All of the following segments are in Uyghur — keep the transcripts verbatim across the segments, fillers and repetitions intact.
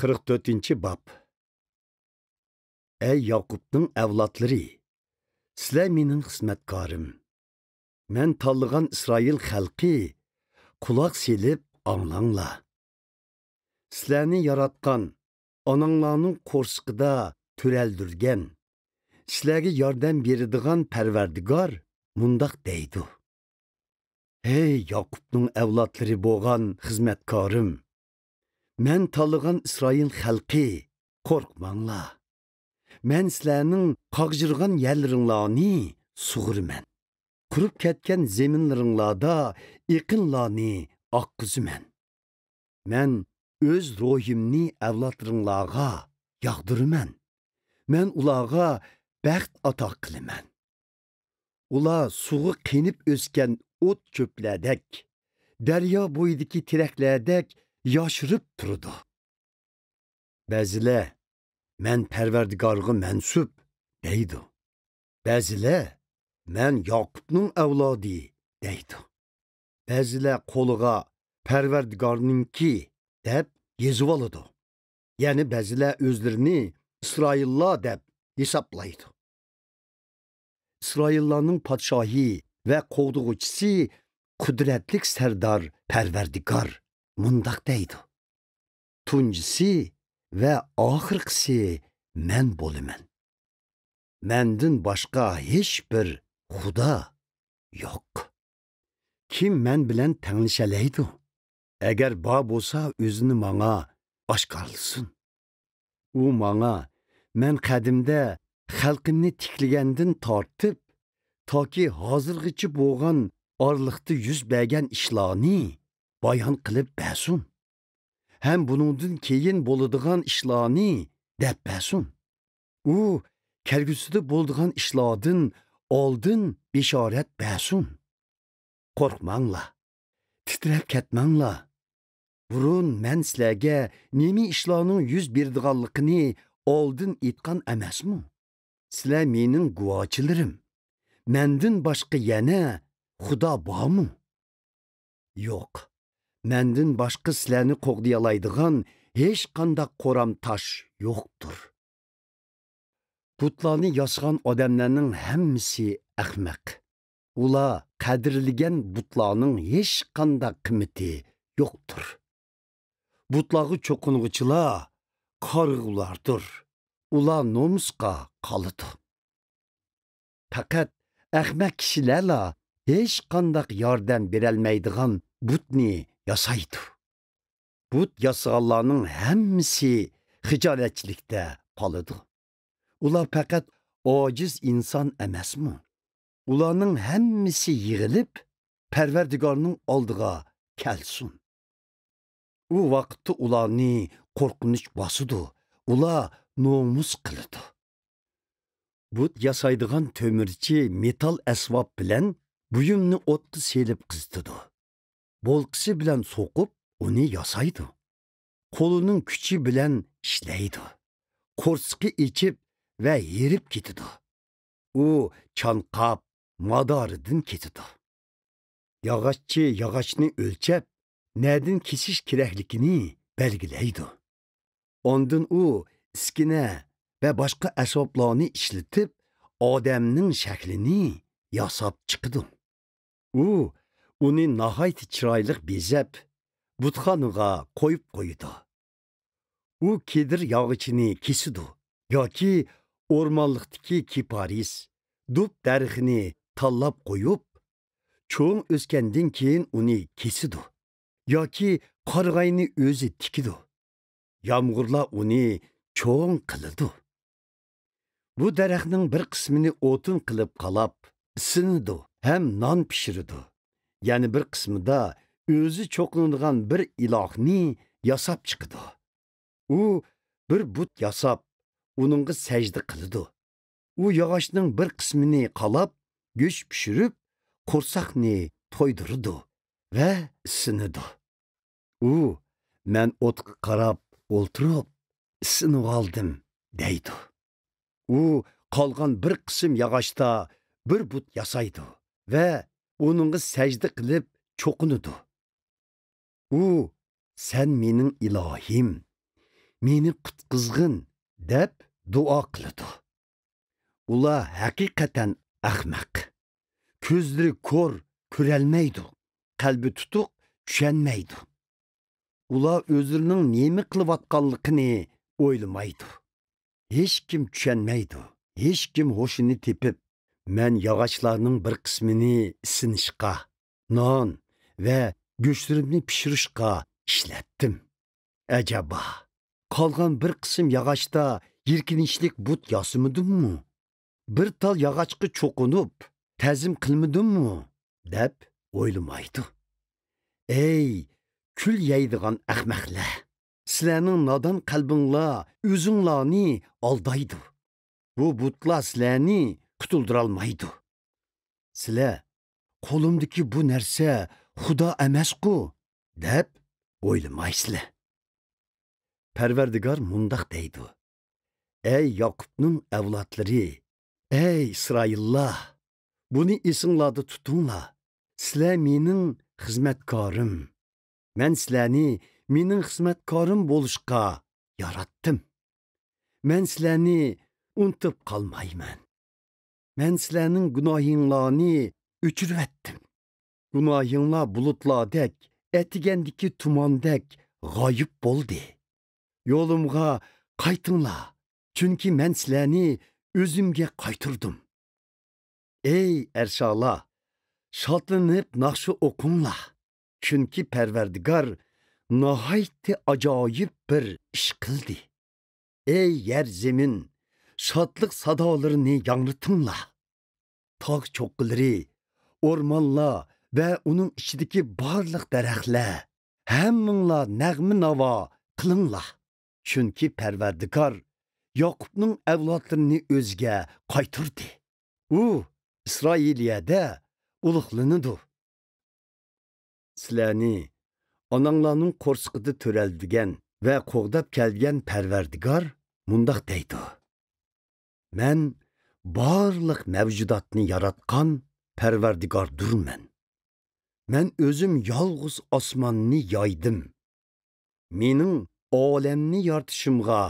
قىرىق تۆتىنچى باب. ئەي ياقۇپنىڭ ئەۋلادلىرى، سىلەر مېنىڭ خىزمەتكارىم. مەن تاللىغان ئىسرائىل خەلقى، قۇلاق سېلىپ ئاڭلاڭلار. سىلەرنى ياراتقان، ئاناڭلارنىڭ قورسىقىدا تۆرەلدۈرگەن، سىلەرگە ياردەم بېرىدىغان پەرۋەردىگار مۇنداق دەيدۇ: ھەي ياقۇپنىڭ ئەۋلادلىرى بولغان خىزمەتكارىم، مەن تاللىغان ئىسرائىل خەلقى، قورقماڭلار. مەن سىلەرنىڭ قاغجىرىغان يەرلىرىڭلارنى سۇغۇرىمەن. قۇرۇپ كەتكەن زېمىنلىرىڭلاردا ئېقىنلارنى ئاققۇزىمەن. مەن ئۆز روھىمنى ئەۋلادلىرىڭلارغا ياغدۇرىمەن. مەن ئۇلارغا بەخت ئاتا قىلىمەن. ئۇلار سۇغا قېنىپ ئۆسكەن ئوت-چۆپلەردەك، دەريا بويىدىكى تېرەكلەردەك ياشىرىپ تۇرىدۇ. بەزىلەر، مەن پەرۋەردىگارغا مەنسۇپ، دەيدۇ. بەزىلەر، مەن ياقۇپنىڭ ئەۋلادى، دەيدۇ. بەزىلەر قولىغا پەرۋەردىگارنىڭكى، دەپ يېزىۋالىدۇ. يەنە بەزىلەر ئۆزلىرىنى ئىسرائىللار دەپ ھېسابلايدۇ. ئىسرائىللارنىڭ پادىشاھى ۋە قوغدىغۇچىسى، قۇدرەتلىك سەردار پەرۋەردىگار مۇنداق دەيدۇ: تۇنجىسى ۋە ئاخىرقىسى مەن بولىمەن. مەندىن باشقا ھېچبىر خۇدا يوق. كىم مەن بىلەن تەڭلىشەلەيدۇ؟ ئەگەر بار بولسا، ئۆزىنى ماڭا ئاشكارىلىسۇن. ئۇ ماڭا، مەن قەدىمدە خەلقىمنى تىكلىگەندىن تارتىپ، تاكى ھازىرغىچە بولغان ئارىلىقتا يۈز بەرگەن ئىشلارنى بايان قىلىپ بەرسۇن. ھەم بۇنىڭدىن كېيىن بولىدىغان ئىشلارنى دەپ بەرسۇن. ئۇ كەلگۈسىدە بولىدىغان ئىشلاردىن ئالدىن بېشارەت بەرسۇن. قورقماڭلار، تىترەپ كەتمەڭلار. بۇرۇن مەن سىلەرگە نېمە ئىشلارنىڭ يۈز بېرىدىغانلىقىنى ئالدىن ئېيتقان ئەمەسمۇ؟ سىلەر مېنىڭ گۇۋاھچىلىرىم. مەندىن باشقا يەنە خۇدا بارمۇ؟ يوق. مەندىن باشقا سىلەرنى قوغدىيالايدىغان ھېچقانداق قورام تاش يوقتۇر. بۇتلارنى ياسىغان ئادەملەرنىڭ ھەممىسى ئەخمەق. ئۇلار قەدىرلىگەن بۇتلارنىڭ ھېچقانداق قىممىتى يوقتۇر. بۇتلارغا چوقۇنغۇچىلار قارىغۇلاردۇر. ئۇلار نومۇسقا قالىدۇ. پەقەت ئەخمەق كىشىلەرلا ھېچقانداق ياردەم بېرەلمەيدىغان بۇتنى ياسايدۇ. بۇت ياسىغانلارنىڭ ھەممىسى خىجالەتچىلىكتە قالىدۇ. ئۇلار پەقەت ئاجىز ئىنسان ئەمەسمۇ؟ ئۇلارنىڭ ھەممىسى يىغىلىپ، پەرۋەردىگارنىڭ ئالدىغا كەلسۇن. ئۇ ۋاقىتتا ئۇلارنى قورقۇنچ باسىدۇ، ئۇلار نومۇس قىلىدۇ. بۇت ياسايدىغان تۆمۈرچى مېتال ئەسۋاب بىلەن بۇيۇمنى ئوتقا سېلىپ قىزىتىدۇ. بولقىسى بىلەن سوقۇپ، ئۇنى ياسايدۇ. قولىنىڭ كۈچى بىلەن ئىشلەيدۇ. قورسىقى ئېچىپ ۋە ھېرىپ كېتىدۇ. ئۇ چانقاپ، مادارىدىن كېتىدۇ. ياغاچچى ياغاچنى ئۆلچەپ، نەدىن كېسىش كېرەكلىكىنى بەلگىلەيدۇ. ئاندىن ئۇ ئىسكىنە ۋە باشقا ئەسۋابلارنى ئىشلىتىپ، ئادەمنىڭ شەكلىنى ياساپ چىقىدۇ. ئۇ ئۇنى ناھايىتى چىرايلىق بېزەپ، بۇتخانىغا قويۇپ قويىدۇ. ئۇ كېدىر ياغىچىنى كېسىدۇ ياكى ئورمانلىقتىكى كىپارىس، دۇب دەرىخىنى تاللاپ قويۇپ، چوڭ ئۆسكەندىن كېيىن ئۇنى كېسىدۇ ياكى قارىغاينى ئۆزى تىكىدۇ. يامغۇرلار ئۇنى چوڭ قىلىدۇ. بۇ دەرەخنىڭ بىر قىسمىنى ئوتۇن قىلىپ قالاپ، ئىسسىنىدۇ ھەم نان پىشۇرىدۇ. يەنە بىر قىسمىدا ئۆزى چوقۇنىدىغان بىر ئىلاھنى ياساپ چىقىدۇ. ئۇ بىر بۇت ياساپ، ئۇنىڭغا سەجدە قىلىدۇ. ئۇ ياغاچنىڭ بىر قىسمىنى قالاپ، گۆش پىشۇرۇپ، قورساقنى تويدۇرىدۇ ۋە ئىسسىنىدۇ. ئۇ، مەن ئوتقا قاراپ ئولتۇرۇپ، ئىسسىنىۋالدىم، دەيدۇ. ئۇ قالغان بىر قىسىم ياغاچتا بىر بۇت ياسايدۇ ۋە ئۇنىڭغا سەجدە قىلىپ چوقۇنىدۇ. ئۇ، سەن مېنىڭ ئىلاھىم، مېنى قۇتقۇزغىن» دەپ دۇئا قىلىدۇ. ئۇلار ھەقىقەتەن ئەخمەق. كۆزلىرى كور، كۆرەلمەيدۇ. قەلبى تۇتۇق، چۈشەنمەيدۇ. ئۇلار ئۆزلىرىنىڭ نېمە قىلىۋاتقانلىقىنى ئويلىمايدۇ. ھېچكىم چۈشەنمەيدۇ. ھېچكىم ھوشىنى تېپىپ، مەن ياغاچلارنىڭ بىر قىسمىنى ئىسسىنىشقا، نان ۋە گۆشلىرىمنى پىشۇرۇشقا ئىشلەتتىم. ئەجەبا، قالغان بىر قىسىم ياغاچتا يىركىنچلىك بۇت ياسىمىدىممۇ؟ بىر تال ياغاچقا چوقۇنۇپ، تەزىم قىلمىدىممۇ؟ دەپ ئويلىمايدۇ. ئەي، كۈل يەيدىغان ئەخمەقلەر! سىلەرنىڭ نادان قەلبىڭلار ئۆزۈڭلارنى ئالدايدۇ. بۇ بۇتلار سىلەرنى قۇتۇلدۇرالمايدۇ. سىلەر، «قولۇمدىكى بۇ نەرسە خۇدا ئەمەسقۇ؟» دەپ ئويلىمايسىلەر. پەرۋەردىگار مۇنداق دەيدۇ: «ئەي ياقۇپنىڭ ئەۋلادلىرى، ئەي ئىسرائىللار، بۇنى ئېسىڭلاردا تۇتۇڭلار. سىلەر مېنىڭ خىزمەتكارىم. مەن سىلەرنى مېنىڭ خىزمەتكارىم بولۇشقا ياراتتىم. مەن سىلەرنى ئۇنتۇپ قالمايمەن. مەن سىلەرنىڭ گۇناھىڭلارنى ئۆچۈرۈۋەتتىم. گۇناھىڭلار بۇلۇتلاردەك، ئەتىگەندىكى تۇماندەك غايىب بولدى. يولۇمغا قايتىڭلار، چۈنكى مەن سىلەرنى ئۆزۈمگە قايتۇردۇم. ئەي ئەرشالار، شادلىنىپ ناخشا ئوقۇڭلار، چۈنكى پەرۋەردىگار ناھايىتى ئاجايىپ بىر ئىش قىلدى. ئەي يەر زېمىن، شادلىق سادالىرىنى ياڭرىتىڭلار. تاغ چوققىلىرى، ئورمانلار ۋە ئۇنىڭ ئىچىدىكى بارلىق دەرەخلەر، ھەممىڭلار نەغمە ناۋا قىلىڭلار. چۈنكى پەرۋەردىگار ياقۇپنىڭ ئەۋلادلىرىنى ئۆزىگە قايتۇردى. ئۇ ئىسرائىلىيەدە ئۇلۇغلىنىدۇ. سىلەرنى ئاناڭلارنىڭ قورسىقىدا تۆرەلدۈرگەن ۋە قوغداپ كەلگەن پەرۋەردىگار مۇنداق دەيدۇ: مەن بارلىق مەۋجۇداتنى ياراتقان پەرۋەردىگاردۇرمەن. مەن ئۆزۈم يالغۇز ئاسماننى يايدىم. مېنىڭ ئالەمنى يارىتىشىمغا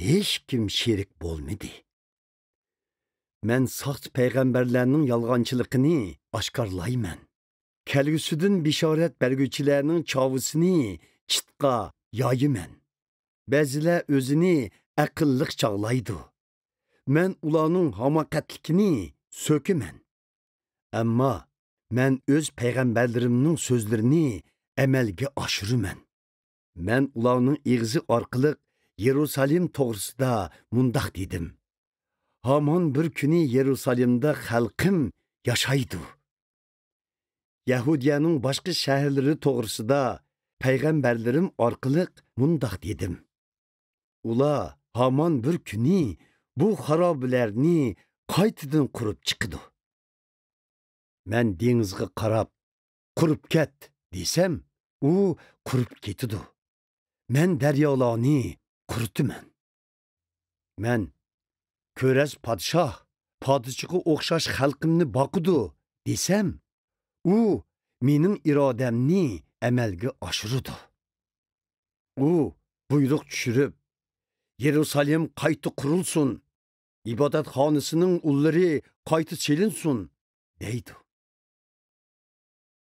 ھېچكىم شېرىك بولمىدى. مەن ساختا پەيغەمبەرلەرنىڭ يالغانچىلىقىنى ئاشكارىلايمەن. كەلگۈسىدىن بېشارەت بەرگۈچىلەرنىڭ چاۋىسىنى چىتقا يايىمەن. بەزىلەر ئۆزىنى ئەقىللىق چاغلايدۇ. مەن ئۇلارنىڭ ھاماقەتلىكىنى سۆكىمەن. ئەمما مەن ئۆز پەيغەمبەرلىرىمنىڭ سۆزلىرىنى ئەمەلگە ئاشۇرىمەن. مەن ئۇلارنىڭ ئېغىزى ئارقىلىق يېرۇسالېم توغرىسىدا مۇنداق دېدىم: ھامان بىر كۈنى يېرۇسالېمدا خەلقىم ياشايدۇ. يەھۇدىيەنىڭ باشقا شەھەرلىرى توغرىسىدا پەيغەمبەرلىرىم ئارقىلىق مۇنداق دېدىم: ئۇلار ھامان بىر كۈنى بۇ خارابىلەرنى قايتىدىن قۇرۇپ چىقىدۇ. مەن دېڭىزغا قاراپ، «قۇرۇپ كەت» دېسەم، ئۇ قۇرۇپ كېتىدۇ. مەن دەريالارنى قۇرۇتىمەن. مەن، «كۆرەز پادىشاھ پادىچىغا ئوخشاش خەلقىمنى باقىدۇ» دېسەم، ئۇ مېنىڭ ئىرادەمنى ئەمەلگە ئاشۇرىدۇ. ئۇ بۇيرۇق چۈشۈرۈپ، «يېرۇسالېم قايتا قۇرۇلسۇن، ئىبادەتخانىسىنىڭ ئۇللىرى قايتا سېلىنسۇن» دەيدۇ.